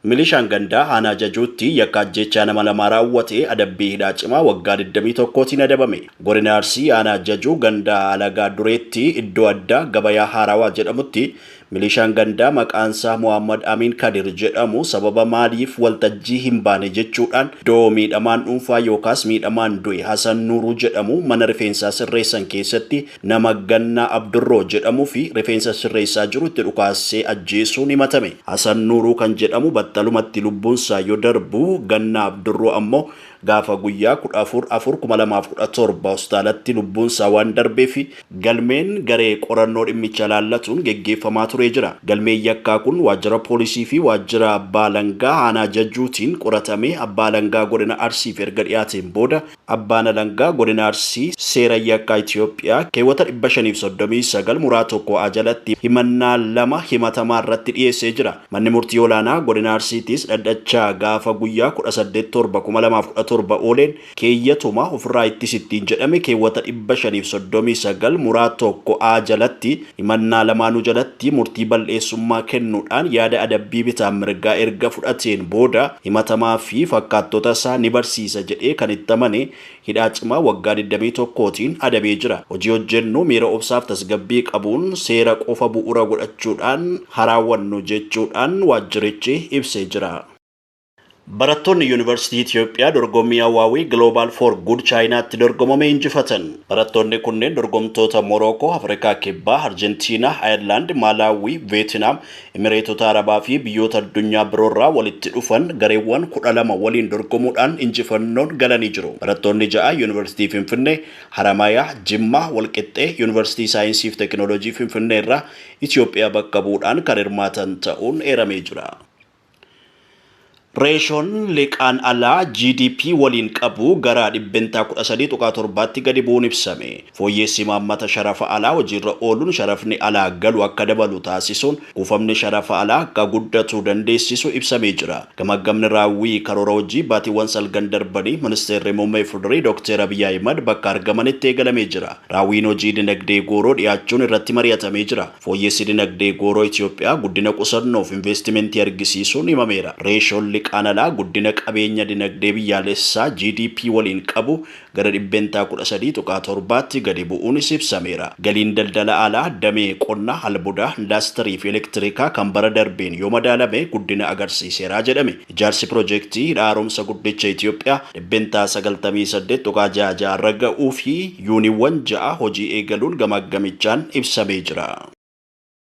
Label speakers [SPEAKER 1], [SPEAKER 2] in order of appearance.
[SPEAKER 1] Milishaan gandaa aanaa Jajuutti yakka ajjeechaa nama lamaa raawwate adabbii hidhaa cimaa waggaa 21tiin adabame. Godina Arsii aanaa Jajuu gandaa Alagaa Dureetti iddoo addaa Gabayaa Haarawaa jedhamutti milishaan gandaa maqaansaa Mohammad Amin Kadir jedhamu sababa maaliif waltajjii hin baane jechuudhaan iddoo miidhamaan dhuunfaa yookaas miidhamaan du'e Hasan Nuuruu jedhamu mana rifeensaa sirreessan keessatti nama Gannaa Abdurroo jedhamuu fi rifeensa sirreessaa jiru itti dhukaasee ajjeesuun himatame. Hasan Nuuruu kan jedhamu battalumatti lubbuunsaa yoo darbu, Gannaa Abdurroo ammoo gaafa guyyaa 14 4 2017 hospitaalatti lubbuunsaa waan darbeef galmeen garee qorannoo dhimmicha laallatuun geggeeffamaa turee jira. Galmeen yakkaa kun waajjira poolisii fi waajjira abbaa alangaa aanaa Jajjuutiin qoratamee abbaa alangaa godina Arsiif erga dhiyaateen booda Abbaan Alangaa Godina Arsii seera yakkaa Itiyoophiyaa keewwata 539 muraa 1 a jalatti himannaa 2 himatamaa irratti dhiyeessee jira. Manni Murtii Olaanaa Godina Arsiitiis dhaddacha gaafa guyyaa 18 7 2017 ooleen keeyyatuma ofirraa ittisi ittiin jedhame keewwata 539 muraa 1 a jalatti himannaa lamaanuu jalatti murtii bal'eessummaa kennuudhaan yaada adabbii bitaan mirgaa erga fudhateen booda himatamaa fi fakkaattota isaa ni barsiisa jedhee kan itti amane hidhaa cimaa waggaa 21tiin adabee jira. Hojii hojjennu miira obsaaf tasgabbii qabuun seera qofa bu'uura godhachuudhaan haa raawwannu jechuudhaan waajjirichi ibsee jira. Barattoonni Yuunivarsiitii Itiyoophiyaa dorgommii Hawaawii Global for Good Chaayinaatti dorgomame injifatan. Barattoonni kunneen dorgomtoota Morookoo, Afrikaa Kibbaa, Arjentiinaa, Ayerlaand, Maalaawwii, Veetinaam, Imireetota Arabaa fi biyyoota addunyaa biroorraa walitti dhufan gareewwan 12 waliin dorgomuudhaan injifannoon galanii jiru. Barattoonni 6 Yuunivarsiitii Finfinnee, Haramaayaa, Jimmaa, Walqixxee, Yuunivarsiitii Saayinsii fi Teekinooloojii Finfinneerraa Itiyoophiyaa bakka bu'uudhaan kan hirmaatan ta'uun eeramee jira. Reeshoon liqaan alaa GDP waliin qabu gara dhibbentaa 13.7tti gadi bu'uun ibsame. Fooyyeessi imaammata sharafa alaa hojiirra ooluun sharafni alaa galu akka dabalu taasisuun kuufamni sharafa alaa akka guddatu dandeessisu ibsamee jira. Gamaaggamni raawwii karoora hojii baatiiwwan salgan darbanii Ministeerri Muummee FDRI Dookteer Abiy Ahimad bakka argamanitti eegalamee jira. Raawwiin hojii dinagdee gooroo dhiyaachuun irratti mari'atamee jira. Fooyyessi dinagdee gooroo Itiyoophiyaa guddina qusannoof inveestimentii argisiisuun himameera. Reeshoon liqaan alaa guddina qabeenya dinagdee biyyaalessaa, GDP, waliin qabu gara dhibbentaa 13.7tti gadi bu'uunis ibsameera. Galiin daldala alaa damee qonna, albudaa, indaastirii fi elektirikaa kan bara darbeen yoo madaalame guddina agarsiiseera jedhame. Ijaarsi piroojektii Hidha Haaromsa Guddicha Itiyoophiyaa dhibbentaa 98.66 irra ga'uu fi yuuniwwan 6 hojii eegaluun gamaaggamichaan ibsamee jira.